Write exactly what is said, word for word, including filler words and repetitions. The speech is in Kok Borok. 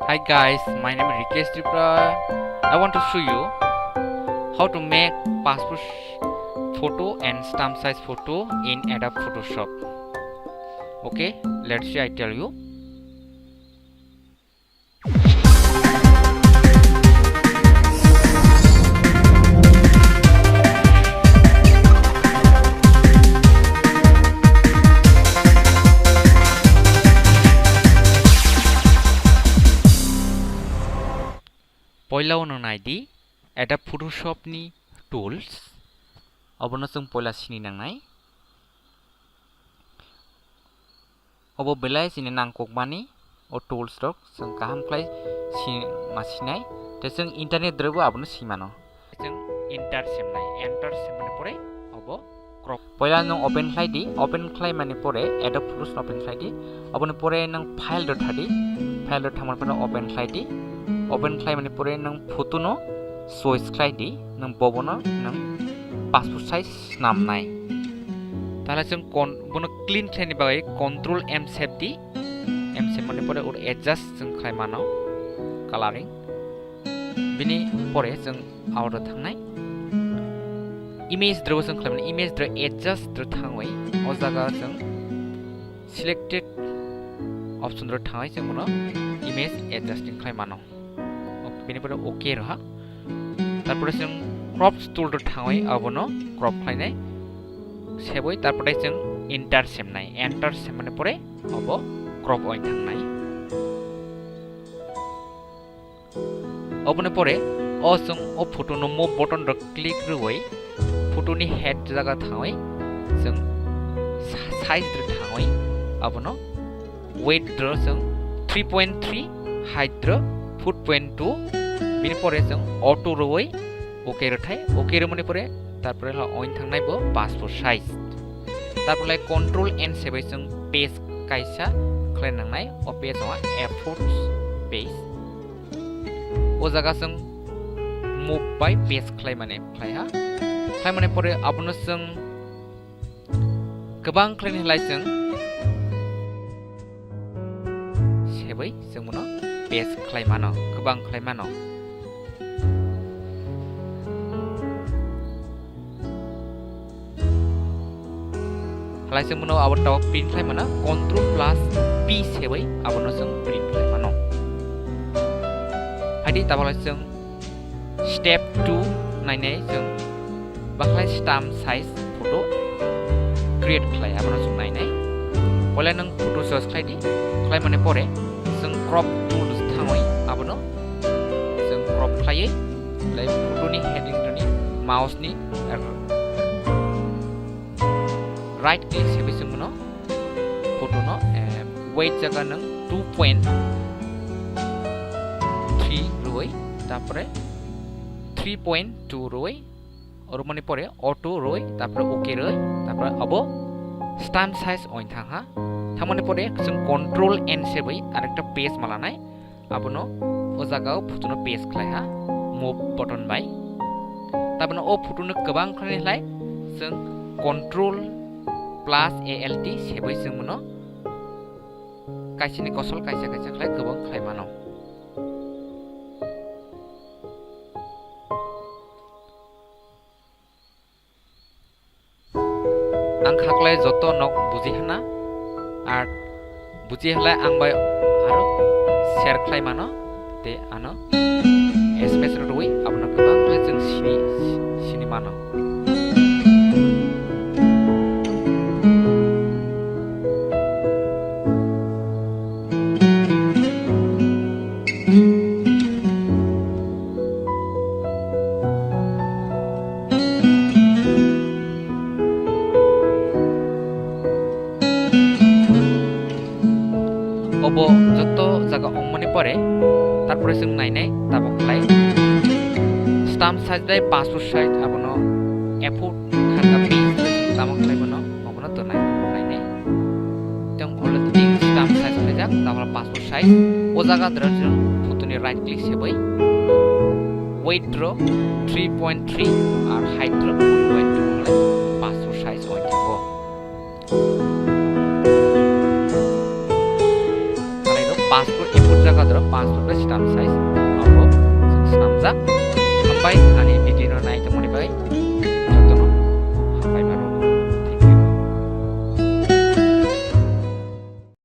Hi guys, my name is Rikesh Tripura. I want to show you how to make passport photo and stamp size photo in Adobe Photoshop. Okay, let's see, I tell you. Poila o nang nai di, Adobe Photoshop ni tools. Obono chwng poila sini nangnai. Obo belai chini nangkukmani o tools rok chwng kaham khlai si-, ma sinai. Tei chwng internet rwbo abono simano. Chwng enter semnai, enter semani pore obo crop. Poila nwng open khlai di, open khlai mani pore Adobe Photoshop open khlai di. Oboni pore nwng file rok thadi, file rok thangmani pore open khlai di. Open khlai mani pore nwng photo no choice khlai di, nwng bobono nwng passport size snamnai. Tahle chwng kon-, bono clean khlaini bagwi control M sep di. M sep mani pore oro adjust chwng khlai mano, coloring. Bini pore chwng out o thangnai. Image draw chwng khlai mano, image draw adjust draw thangwi o jaga chwng selected option draw thangwi chwng bono image adjusting khlai mano. Ok, bini pore ok rwha. Tarpore chwng crop tool rok thangwi abono crop khlainai. Seboi tarpore chwng enter semnai. Enter semani pore obo crop oin thangnai. Oboni pore o chwng o photo no move button rok click rwui photo ni head jaga thangwi chwng sa-, size rok thangwi abono weight rok chwng three point three, height rok four point two, bini pore chwng auto rwui ok rwthai, ok rwmani pore tarpore ha oin thangnai bo passport size. Tarpore lai control N sebai chwng page kaisa khlai nangnai, o page wngkha efforts page. O jaga chwng move by page khlai mani khlai ha. Khlai mani pore abono chwng kwbang khlaini lai chwng sebai chwng bono paste khlai mano, kwbang khlai mano. Halai chwng bono abo tabok print khlai mano, control plus P sebai abono chwng print khlai mano. Haidi tabok lai chwng step two nainai chwng bakhlai stamp size photo create khlai, abono chwng nainai. Poila nwng photo choice khlai di, khlai mani pore chwng crop tool thangwi abono chwng crop khlaiwi, lai photo ni heading ni mouse ni right click sebai chwng bono photo no, eh, weight jaga nwng two point three rwui, tarpore three point two rwui, oro mani pore auto rwui, tarpore ok rwui, tarpore abo stamp size oin thang ha. Thangmani pore chwng control N sebai arekta page malanai. Abono o jaga o photo no paste khlai ha, move button bai. Tabono o photo no kwbang khlai khlai chwng control plus A L T sebai chwng bono kaisa ni kosol kaisa kaisa khlai kwbang khlai mano. Ang khaklai joto nok buji hana, ar buji halai ang bai aro share khlai mano, tei ano S M S rwui abono kwbang khlai chwng sini, sini mano. Obo joto jaga ongmani pore, tarpore chwng nainai tabok khlai. Stamp size bai passport size abono A four khata page tamo khlai bono. Abono to nai, nainai. Tong already stamp size khlaijak, tabla passport size. O jaga dra jwng photo ni right click sebai. Weight dra three point three ar height dra four point two khlai passport size oi thango. Khlai do passport Input jaga doro panch rok stamp size abo swnamjak. Hambai ang